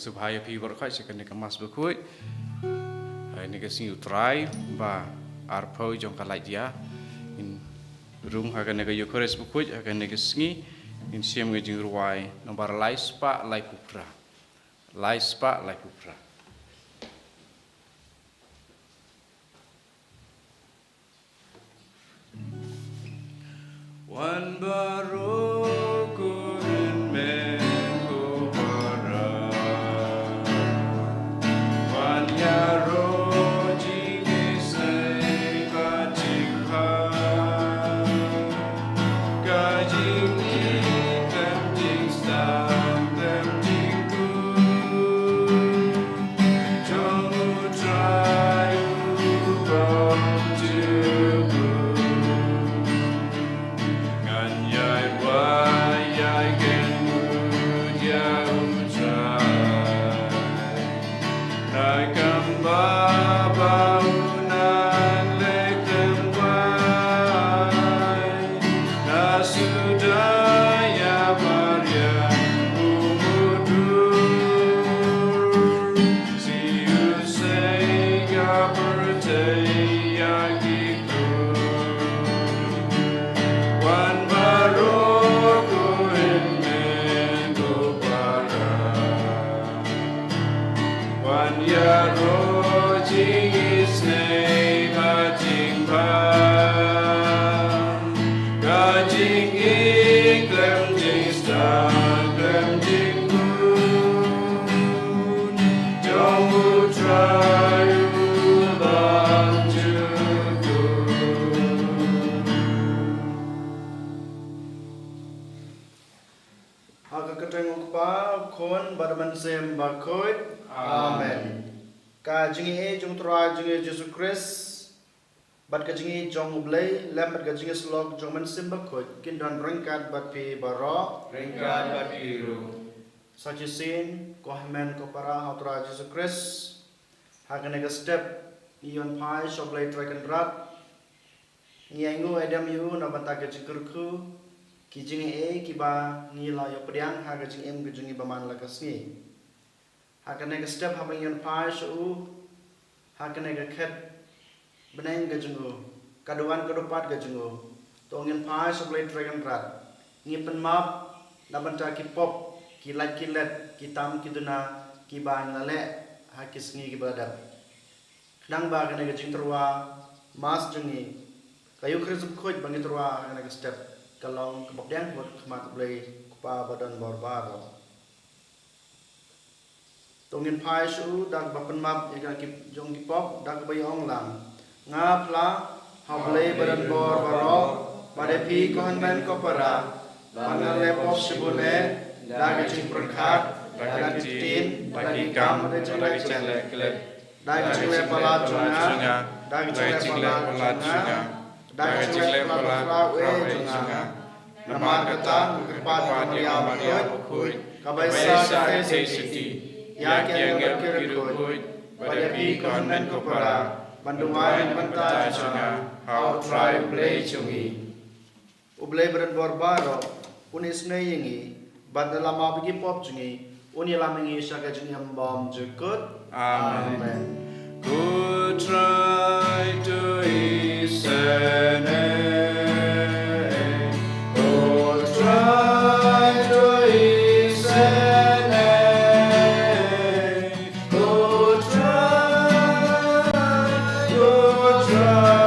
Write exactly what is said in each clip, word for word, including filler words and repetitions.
Sngewbha ïa phi baroh sha kane ka Mass bakhuid ha kane ka sngi U Trai ba arphew jong ka Laitdieng. Ngin rung ha kane ka Ïukharist bakhuid ha kane ka sngi. Ngin shem ka jingrwai nombar lai spah laiphew phra. Lai spah laiphew phra. Wan baroh ko hynmen ko para, wan ïaroh jingisynei bad jingbha, ka jingïeit khlem jingstad khlem jingkhuid jong U Trai U Bymjukut. Ngan ïai wai ïai kynduh ïa U Trai, na ka bynta ba u nang leh khlem wai, na suda ïa Maria u Mudui. Shu ïohsngew ka pyrthei ïa ki khun. Wan baroh ko hynmen ko para, wan ïaroh jingisynei bad jingbha, ka jingïeit khlem jingstad khlem jingkhuid jong U Trai U Bymjukut. Ha ka kyrteng U Kpa, U Khun bad U Mynsiem Bakhuid. Amen. Ka jingïeit jong U Trai jong ngi Jisu Khrist bad ka jingïeit jong U Blei lem bad ka jingïasyllok jong U Mynsiem Bakhuid kin don ryngkat bad phi baroh. Ryngkat bad phi ruh. Sa shisien, ko hynmen ko para ha U Trai Jisu Khrist, ha kane ka step ngi ïoh phai sha U Blei Trai Kynrad. Ngi ainguh aidem ïa u na bynta ki jingkyrkhu, ki jingaiei kiba ngi la ïoh pdiang ha ka jingim ka jong ngi ba man la ka sngi. Ha kane ka step haba ngin phai sha u, ha kane ka khet bneng ka jong u, ka duwan ka dupat ka jong u, to ngin phai sha U Blei Trai Kynrad. Ngi pynmap na bynta ki pop, ki lait ki let, ki tam ki duna kiba ngi la leh ha ki sngi kiba la dep. Khnang ba kane ka jingtyrwa Mass jong ngi, ka Ïukharist Bakhuid ba ngi tyrwa ha kane ka step, ka long kaba pdiang ha khmat U Blei U Kpa ba don bor baroh. To ngin phai sha u da kaba pynmap ïa ka ki jong ki pop da kaba ïa ong lang: Nga phla ha U Blei ba don bor baroh, bad ïa phi ko hynmen ko para, ba nga la leh pop shibun eh, da ka jingpyrkhat, da ka ktien, da ki kam, da ka jingleh khlem. Da ka jingleh palat jong nga, da ka jingleh palat jong nga, da ka jingleh palat khraw eh jong nga. Namar kata nga kyrpad ïa ka Maria Bakhuid, kaba ïaisah ïa ki thei shisha, ïa ki angel ki riewkhuid, bad ïa phi ko hynmen ko para, ban duwai na bynta jong nga ha U Trai U Blei jong ngi. U Blei ba don bor baroh un isynei ïa ngi, bad da la map ïa ki pop jong ngi, un ïalam ïa ngi sha ka jingim bymjukut. Amen. Amen. Ko Trai to isynei, ko Trai to isynei, ko Trai, ko Trai.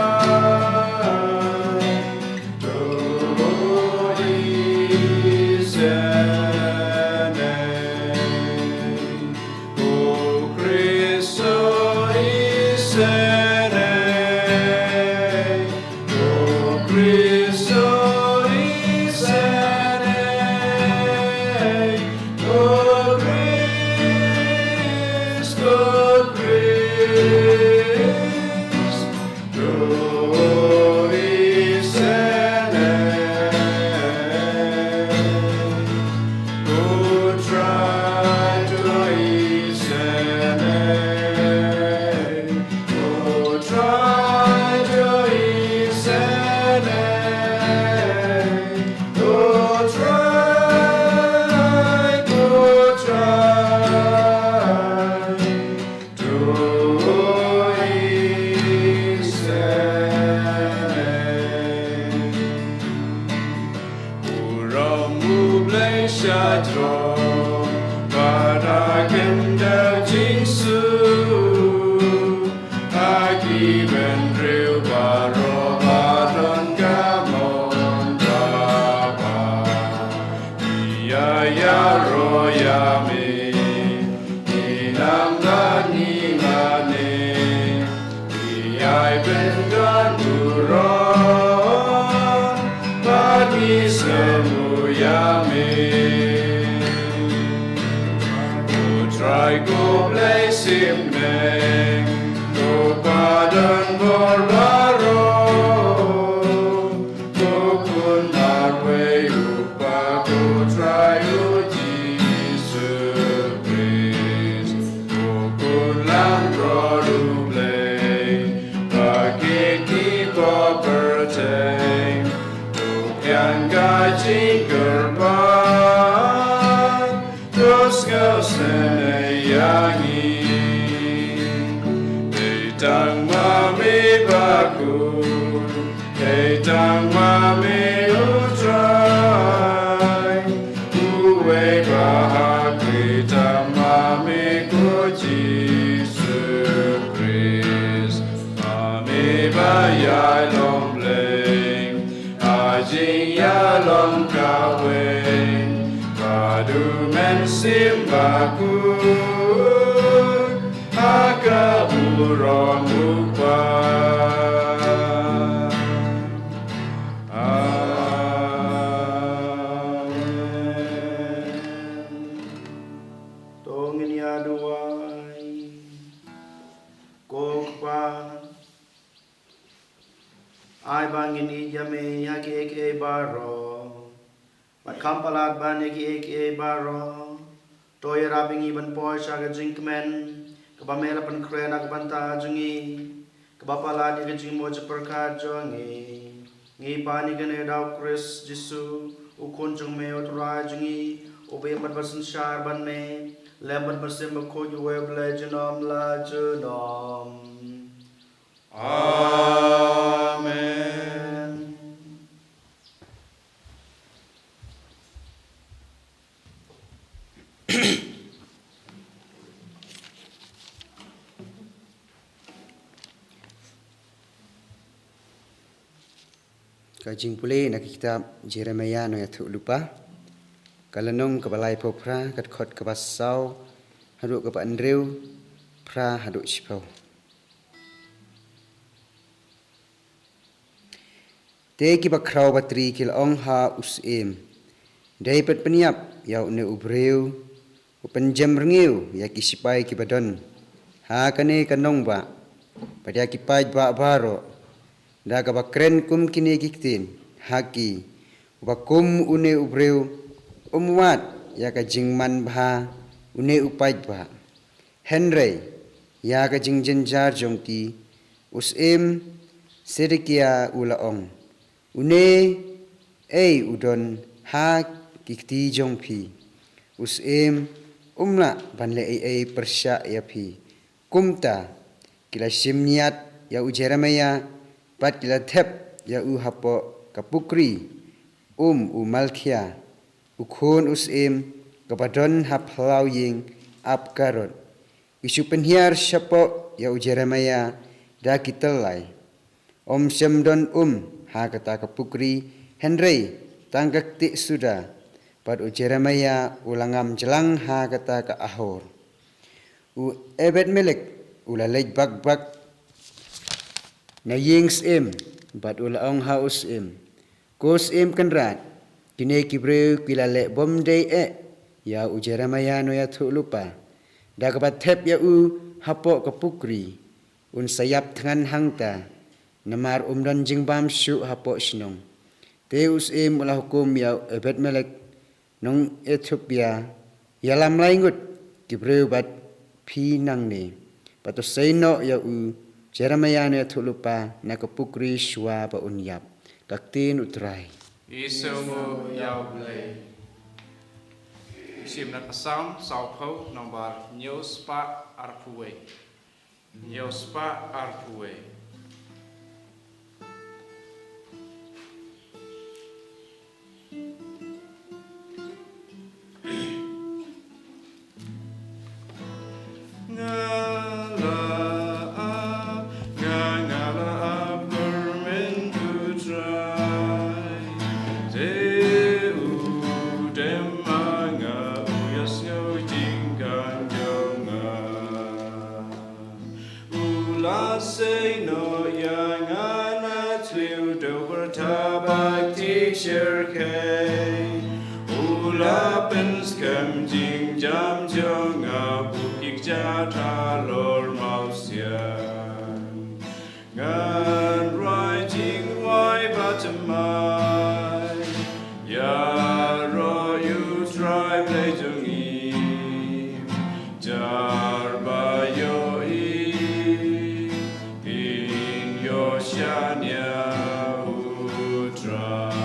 Sha jrong, ba da kyndew jingsuk, ha ki bynriew baroh ba don ka mon ba bha. Ïa ïaroh ïa me, ngi nang bad ngi mane. Ngi ai bynta burom, bad ngi sngewbha ïa me. Ko Trai ko Blei shipneng, ko ba don bor baroh. Ko Khun marwei u Kpa, ko Trai u Jisu Khrist. Ko Khun langbrot u Blei, ba ki ki ba pyrthei. Ko Khun ka jingkyrpad, to sngewsynei ïa ngi. Dei tang ma me ba khuid, dei tang ma me u Trai. Uwei ba ha khlieh tang ma me ko Jisu Khrist. Ma me ba ïai long Blei, ha jingïalong kawei, bad u Mynsiem Bakhuid, ha ka burom u Kpa. Amen. To ngin ïa duwai. Ko Kpa, ai ba ngin ïeit ïa me ha kiei kiei baroh, bad kham palat ban ïa kiei kiei baroh. To ïarap ïa ngi ban poi sha ka jingkmen kaba me la pynkhreh na ka bynta jong ngi, kaba palat ïa ka jingmut jingpyrkhat jong ngi. Ngi pan ïa kane da u Khrist Jisu, u Khun jong me, u Trai jong ngi, uba im bad ba synshar bad me, lem bad Mynsiem Bakhuid, uwei u Blei junom la junom. Amen. Ka jingpule na ka kitab Jeremiah nongïathuhlypa, ka lynnong kaba laiphew phra, ka dkhot kaba saw haduh kaba hynriew phra haduh shiphew. Te kiba khraw batri ki la ong ha u syiem, dei pat pynïap ïa une u briew u pynjem rngiew ïa ki sipai kiba don ha kane ka nongbah bad ïa ki paidbah baroh, da kaba kren kum kine ki ktien ha ki, uba kum une u briew um wad ïa ka jingmanbha une u paidbah. Hynrei ïa ka jingjynjar jong ki, u syiem Sedekiah u la ong, une ei u don ha ki kti jong phi? U syiem um lah ban leh ei ei pyrshah ïa phi. Kumta ki la shim ñiat ïa u Jeremiah bad ki la thep ïa u hapoh ka pukri Um u Malkiah, u khun u syiem, kaba don ha phyllaw ïing ap Kerioth. Ki shu pynhiar shapoh ïa u Jeremiah da ki tyllai. Ym shym don um ha kata ka pukri, hynrei tang ka ktieh suda, bad u Jeremiah u la ngam jlang ha kata ka ahor. U Ebed-melek u la leit bak bak na ïing syiem, bad u la ong ha u syiem, Ko syiem kynrad, kine ki briew ki la leh bymdei eh ïa u Jeremiah nongïathuhlypa, da kaba thep ïa u hapoh ka pukri. Un sa ïap thngan hangta, namar um don jingbam shuh hapoh shnong. Te u syiem u la hukum ïa u Ebed-melek nong Ethiopia, ïalam lai ngut ki briew bad phi nangne, bad to sei noh ïa u Jeremiah nongïathuhlypa na ka pukri shuwa ba un ïap. Ka ktien u Trai. Ngi sngewbha ïa u Blei. Shim na ka Salm sawphew, nombar hynñiew spah arphew wei. Hynñiew spah arphew wei. Syrkhei u la pynskhem jingjam jong nga, u kikjat halor mawsiang. Ngan rai jingrai ba thymmai ïaroh ïa U Trai Blei jong ngi. Jar ba ïohi phin ïoh shaniah U Trai.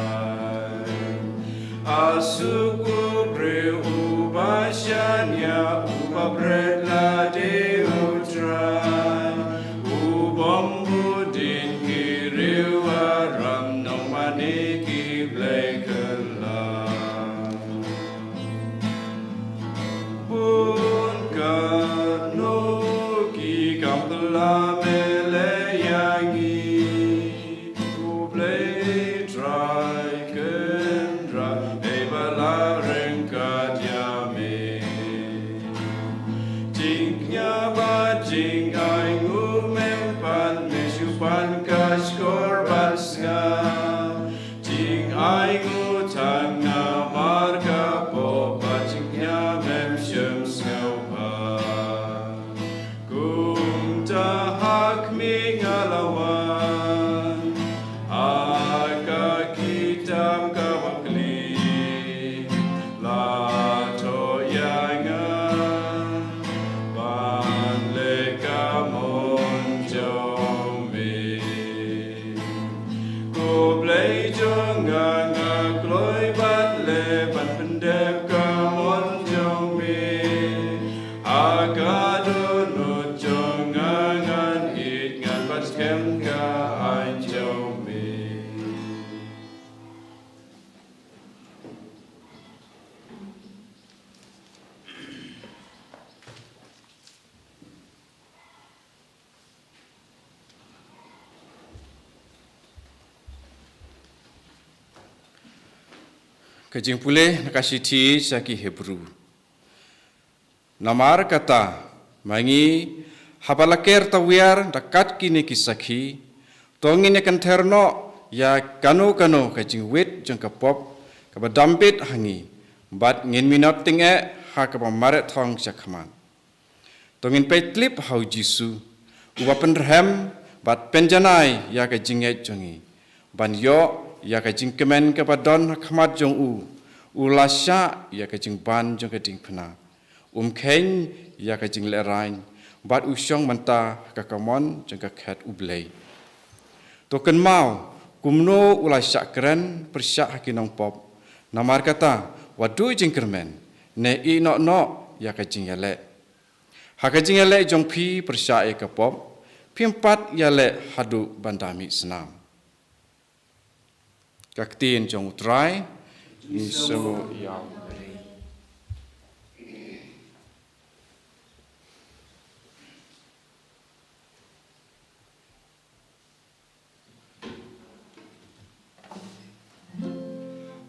A suk u briew uba shaniah, uba bret lade U Trai, u bym bud ïa ki riew aram, nongmane ki blei kylla. Bun katno ki kam kylla me leh ïa ngi, U Blei Trai Kynrad, ei ba la ryngkat ïa me. Jingkñia bad jingainguh mem pat, me shu pan ka shkor ban sngap. Jingainguh tang namar ka pop, bad jingkñia mem shym sngewbha. Kumta ha khmih nga la wan ha ka kitab kaba khlieh, la thoh ïa nga ban leh ka mon jong me. Ko Blei jong nga, nga kloi ban leh ban pyndep ka mon jong me. Ha ka dohnud jong nga ngan ïeit, ngan pynskhem ka aiñ jong me. Ka jingpule na ka shithi sha ki Hebru. Namar kata, ma ngi, haba la ker tawiar da kat kine ki sakhi, to ngin ïa kynther noh ïa kano kano ka jingwit jong ka pop kaba dam bit ha ngi, bad ngin minot tyngeh ha kaba mareh thong sha khmat. To ngin peit tlip ha U Jisu, uba pynrhem bad pynjanai ïa ka jingngeit jong ngi. Ban ïoh ïa ka jingkmen kaba don ha khmat jong u, u la shah ïa ka jingban jong ka diengphna. Um kheiñ ïa ka jinglehrain, bad u shong mynta ha ka kamon jong ka khet U Blei. To kynmaw kumno u la shah kren pyrshah ha ki nongpop. Namar kata, wat duh jingkyrmen, ne ïeh noh noh ïa ka jingïaleh. Ha ka jingïaleh jong phi pyrshah ïa ka pop, phim pat ïaleh haduh ban da mih snam. Ka ktien jong U Trai. Ngi sngewbha ïa.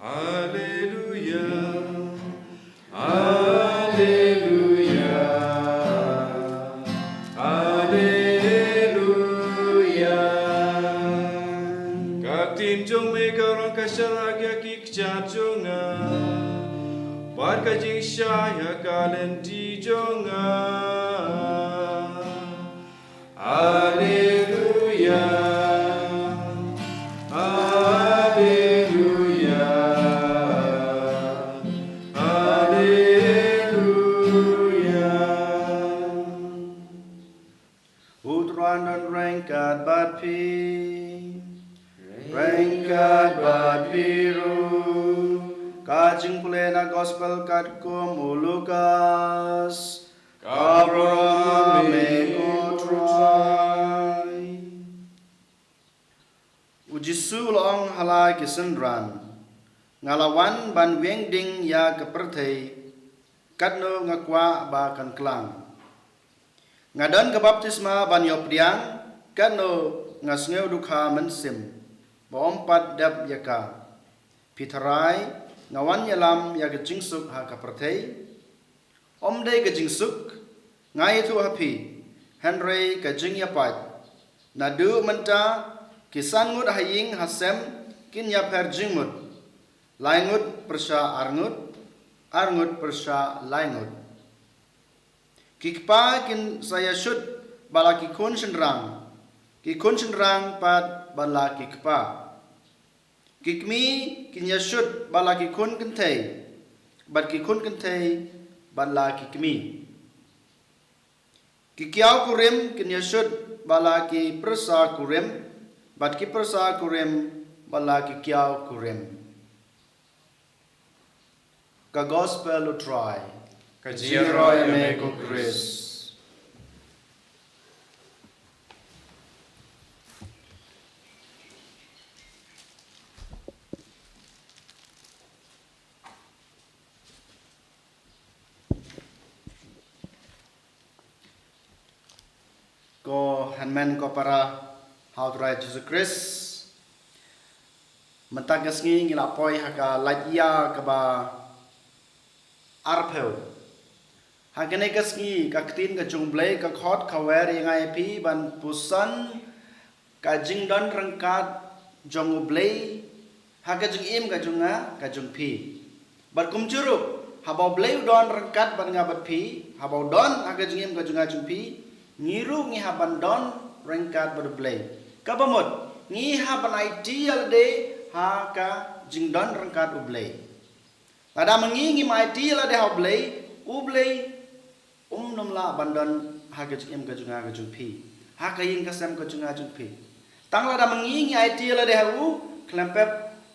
Alleluia, alleluia, alleluia. Ka ktien jong me ka long ka sharak ïa ki kjat jong nga, bad ka jingshai ha ka lynti jong nga. Alleluia, alleluia, alleluia. U Trai un don ryngkat bad phi. Ryngkat bad phi ruh. Ka jingpule na gospel katkum u Lukas. Ka burom ïa me ko Trai. U Jisu u la ong ha la ki synran, nga la wan ban wieng ding ïa ka pyrthei, katno nga kwah ba kan klang. Nga don ka baptisma ban ïoh pdiang, katno nga sngew dukha mynsiem, ba ym pat dep ïa ka. Phi tharai nga wan ïalam ïa ka jingsuk ha ka pyrthei? Ym dei ka jingsuk nga ïathuh ha phi, hynrei ka jingïapait. Naduh mynta ki san ngut ha ïing ha sem kin ïapher jingmut, Laingut pyrshah arngut, arngut pyrshah laingut. Ki kpa kin sa ïashut bad la ki khun shynrang, ki khun shynrang pat bad la ki kpa. Ki kmie kin ïashut bad la ki khun kynthei, bad ki khun kynthei bad la ki kmie. Ki kiaw kurim kin ïashut bad la ki pyrsa kurim, bad ki pyrsa kurim bad la ki kiaw kurim. Ka Gospel u Trai. Ka jingïaroh ïa me ko Khrist. Ko hynmen ko para ha u Trai Jisu Khrist. Mynta ka sngi ngi la poi ha ka lait ïa kaba arphew. Ha kane ka sngi ka ktien ka jong U Blei ka khot ka wer ïa nga ïa phi ban puson ka jingdon ryngkat jong U Blei ha ka jingim ka jong nga ka jong phi. Bad kumjuh ruh, haba U Blei u don ryngkat bad nga bad phi, haba u don ha ka jingim ka jong nga jong phi, ngi ruh ngi hap ban don ryngkat bad U Blei. Kaba mut, ngi hap ban aiti ïa lade ha ka jingdon ryngkat U Blei. Lada ma ngi ngim aiti ïa lade ha U Blei, U Blei um nym lah ban don ha ka jingim ka jong nga ka jong phi, ha ka ïing ka sem ka jong nga jong phi. Tang lada ma ngi ngi aiti ïa lade ha u, khlem pep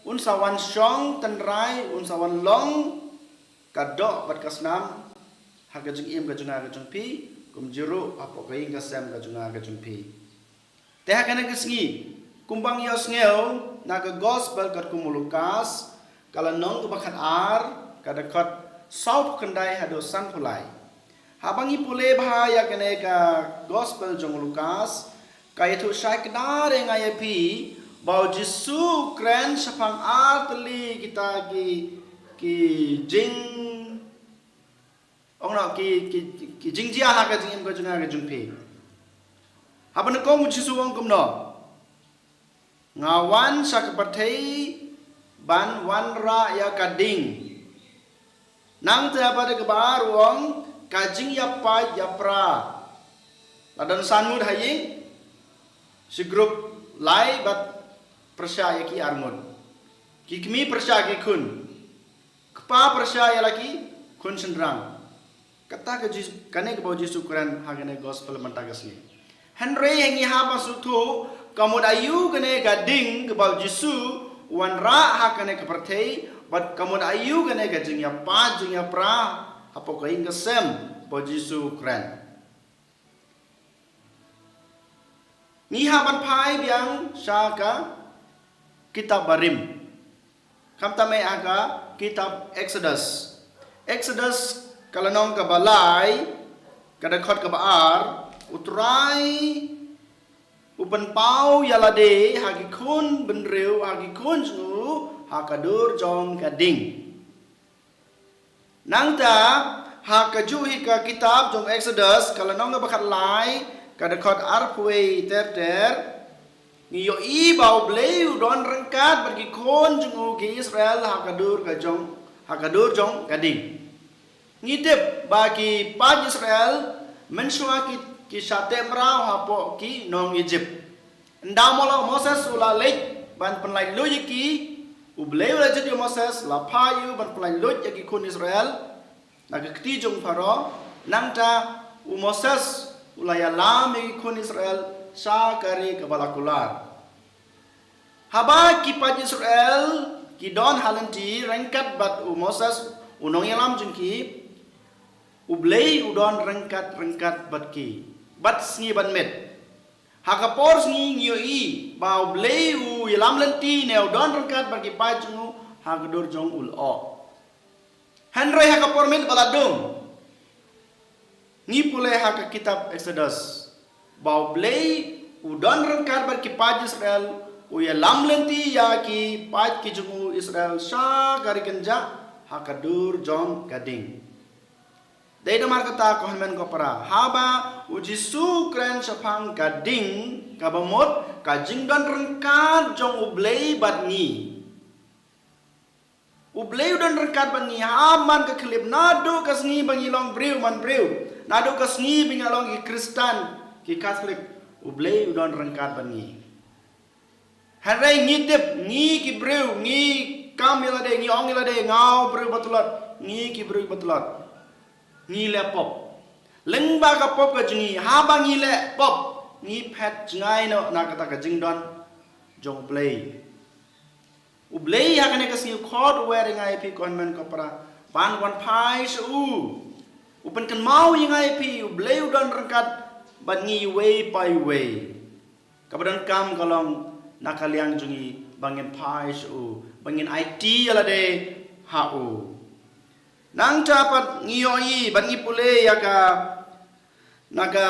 un sa wan shong tynrai, un sa wan long ka doh bad ka snam ha ka jingim ka jong nga ka jong phi, kumjuh ruh hapoh ka ïing ka sem ka jong nga ka jong phi. Te ha kane ka sngi, kumba ngi ïohsngew na ka Gospel katkum u Lukas, ka lynnong kaba khatar, ka dkhot sawphew khyndai haduh sanphew lai. Haba ngi pule bha ïa kane ka Gospel jong u Lukas, ka ïathuh shai kdar ïa nga ïa phi ba u Jisu u kren shaphang ar tylli kita ki, ki jing Ong noh ki, ki, ki jingjia ha ka jingim ka jong nga ka jong phi. Haba nyngkong u Jisu u ong kumno? Nga wan sha ka pyrthei ban wanrah ïa ka ding. Nangta bad kaba ar u ong ka jingïapait ïapra. La don san ngut ha ïing, shi group lai bad pyrshah ïa ki ar ngut. Ki kmie pyrshah ki khun. Kpa pyrshah ïa la ki khun shynrang. Kata ka Jis-, kane kaba u Jisu u kren ha kane gospel mynta ka sngi. Hynrei ngi hap ban sngewthuh, ka mut aïu kane ka ding kaba u Jisu u wanrah ha kane ka pyrthei, bad ka mut aïu kane ka jingïapait jingïapra hapoh ka ïing ka sem ba u Jisu u kren. Ngi hap ban phai biang sha ka kitab Barim. Khamtam eh ha ka kitab Exodus. Exodus ka lynnong kaba lai, ka dkhot kaba ar, u Trai u pynpaw ïa lade ha ki khun bynriew, ha ki khun jong u, ha ka dur jong ka ding. Nangta, ha kajuh hi ka kitab jong Exodus, ka lynnong kaba khatlai, ka dkhot arphew wei ter ter, ngi ïohi ba U Blei u don ryngkat bad ki khun jong u ki Israel ha ka dur ka jong, ha ka dur jong ka ding. Ngi tip ba ki paid Israel, mynshuwa ki, ki shah teh mraw hapoh ki nong Egypt. Ynda u Moses u la leit ban pynlait luid ïa ki, U Blei u la jied ïa u Moses, la phah ïa u ban pynlait luid ïa ki khun Israel na ka kti jong u Pharaoh, nangta u Moses u la ïalam ïa ki khun Israel sha ka ri kaba la kular. Haba ki paid Israel ki don ha lynti ryngkat bad u Moses u nongïalam jong ki, U Blei u don ryngkat ryngkat bad ki, bad sngi bad miet. Ha ka por sngi ngi ïohi ba U Blei u ïalam lynti ne u don ryngkat bad ki paid jong u ha ka dur jong u lyoh. Hynrei ha ka por miet ba la dum, ngi pule ha ka kitab Exodus ba U Blei u don ryngkat bad ki paid Israel, u ïalam lynti ïa ki paid ki jong u Israel sha ka ri kynjah ha ka dur jong ka ding. Dei namar kata ko hynmen ko para, haba u Jisu u kren shaphang ka ding, kaba mut ka jingdon ryngkat jong U Blei bad ngi. U Blei u don ryngkat bad ngi ha man ka khyllipmat naduh ka sngi ba ngi long briew man briew. Naduh ka sngi ba ngi long ki Khristan, ki Katholik. U Blei u don ryngkat bad ngi. Hynrei ngi tip, ngi ki briew, ngi kam ïa lade, ngi ong ïa lade, nga u briew ba tlot, ngi ki briew ba tlot. Ngi leh pop. Lyngba ka pop ka jong ngi, haba ngi leh pop, ngi phet jngai noh na kata ka jingdon jong U Blei. U Blei ha kane ka sngi u khot u wer ïa nga ïa phi ko hynmen ko para ban wan phai sha u. U pynkynmaw ïa nga ïa phi, U Blei u don ryngkat bad ngi iwei pa iwei. Kaba donkam ka long na ka liang jong ngi ba ngin phai sha u, ba ngin aiti ïa lade ha u. Nangta pat ngi ïohi bad ngi pule ïa ka, na ka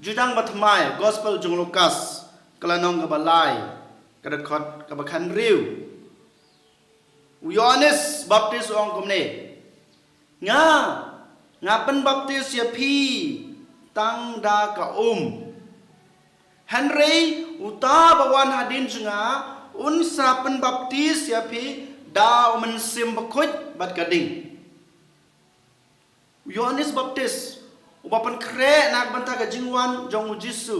Jutang Bathymmai, Gospel jong u Lukas, ka lynnong kaba lai, ka dkhot kaba khathynriew. U Ïoannis Baptis u ong kumne: Nga, nga pynbaptis ïa phi tang da ka um. Hynrei uta ba wan hadien jong nga, un sa pynbaptis ïa phi da U Mynsiem Bakhuid bad ka ding. U Ïoannis Baptis, uba pynkhreh na ka bynta ka jingwan jong u Jisu,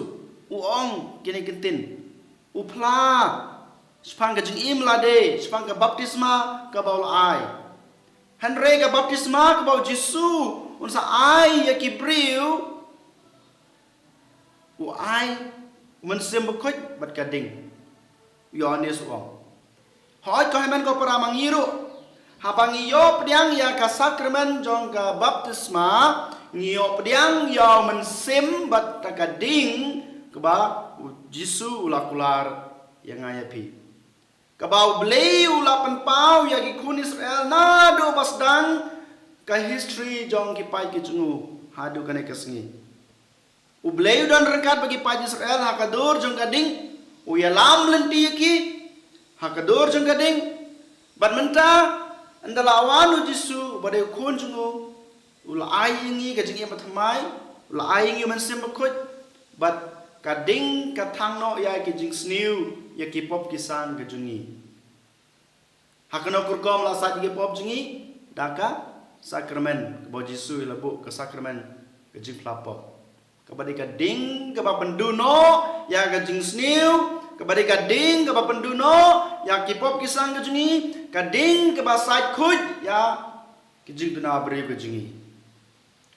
u ong kine ki ktien. U phla shaphang ka jingim lade, shaphang ka baptisma kaba u la ai. Hynrei ka baptisma kaba u Jisu un sa ai ïa ki briew, u ai U Mynsiem Bakhuid bad ka ding. U Ïoannis u ong. Hooid ko hynmen ko para, ma ngi ruh, haba ngi ïoh pdiang ïa ka sakramen jong ka baptisma, ngi ïoh pdiang ïa U Mynsiem bad ka ding kaba u Jisu u la kular ïa nga ïa phi. Kaba U Blei u la pynpaw ïa ki khun Israel naduh ba sdang ka history jong ki paid ki jong u haduh kane ka sngi. U Blei u don ryngkat bad ki paid Israel ha ka dur jong ka ding, u ïalam lynti ïa ki ha ka dur jong ka ding. Bad mynta, ynda la wan u Jisu, ba dei u khun jong u, u la ai ïa ngi ka jingim bathymmai, u la ai ïa ngi U Mynsiem Bakhuid, bad ka ding ka thang noh ïa ki jingsniew, ïa ki pop ki sang ka jong ngi. Ha kano ka rukom la sait ïa ki pop jong ngi? Da ka sakramen, kaba u Jisu u la buh, ka sakramen ka jingphla pop. Kaba dei ka ding kaba pynduh noh ïa ka jingsniew, kaba dei ka ding kaba pynduh noh ïa ki pop ki sang ka jong ngi, ka ding kaba sait khuid ïa ki jingduna briew ka jong ngi.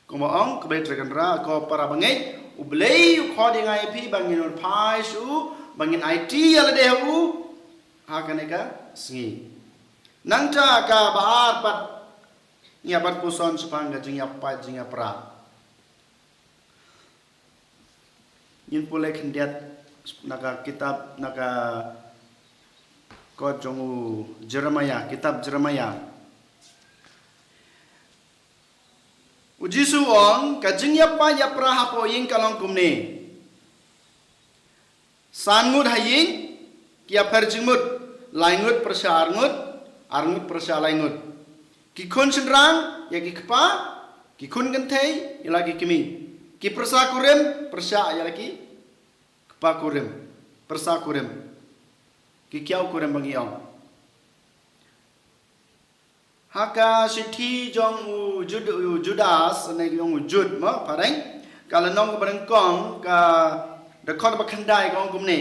Kumba ong ka Blei Trai Kynrad, ko para bangeit, U Blei u khot ïa nga ïa phi ba ngin wan phai sha u, ba ngin aiti ïa lade ha u ha kane ka sngi. Nangta kaba ar pat, ngi ïa ban puson shaphang ka jingïapait jingïapra. Ngin pule khyndiat na ka kitab, na ka kot jong u Jeremiah, kitab Jeremiah. U Jisu u ong, ka jingïapait ïapra hapoh ïing ka long kumne. San ngut ha ïing, ki ïapher jingmut, lai ngut pyrshah ar ngut, ar ngut pyrshah lai ngut. Ki khun shynrang ïa ki kpa, ki khun kynthei ïa la ki kmie. Ki pyrsa kurim pyrshah ïa la ki kpa kurim, pyrsa kurim, ki kiaw kurim ba ngi ong. Ha ka shithi jong u Jud-, u Judas, ne jong u Jud mo, phareng, ka lynnong kaba nyngkong, ka dkhot ba khyndai ka ong kumne.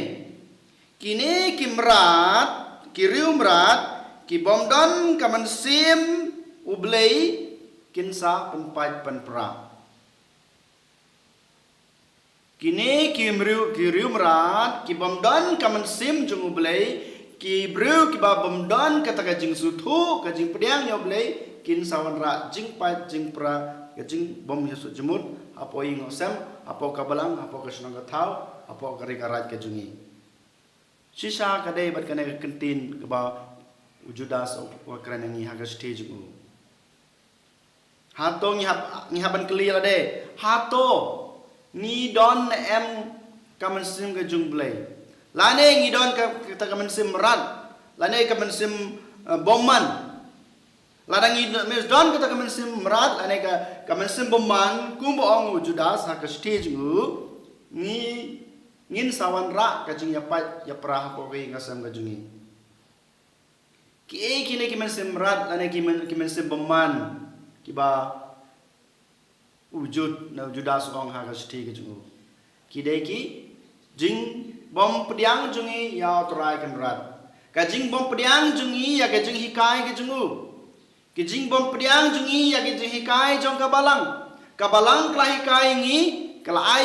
Kine ki mrad, ki riew mrad, ki bym don ka mynsiem U Blei, kin sa pynpait pynpra. Kine ki mriew, ki riew mrad, ki bym don ka mynsiem jong U Blei, ki briew kiba bym don kata ka jingsngewthuh, ka jingpdiang ïa U Blei, kin sa wanrah jingpait jingpra, ka jingbym ïasuk jingmut, hapoh ïing ha sem, hapoh ka balang, hapoh ka shnong ka thaw, hapoh ka ri ka raij ka jong ngi. Shisha ka dei bad kane ka kyntien kaba u Judas u kren ïa ngi ha ka shithi jong u. Hato ngi hap, ngi hap ban kylli lade, hato ngi don ne em ka mynsiem ka jong U Blei? Lane ngi don ka, kata ka mynsiem mrad, lane ka mynsiem, eh, bymman. Lada ngi don, ngi don kata ka mynsiem mrad, lane ka, ka mynsiem bymman, kumba ong u Judas ha ka shithi jong u, ngi, ngin sa wanrah ka jingïapait ïapra hapoh ka ïing ka sem ka jong ngi. Kiei kine ki mynsiem mrad lane ki myn, ki mynsiem bymman kiba u Jud, na u Judas u ong ha ka shithi ka jong u? Ki dei ki jingbym pdiang jong ngi ïa u Trai Kynrad. Ka jingbym pdiang jong ngi ïa ka jinghikai ka jong u. Ka jingbym pdiang jong ngi ïa ka jinghikai jong ka Balang. Ka Balang ka la hikai ngi, ka la ai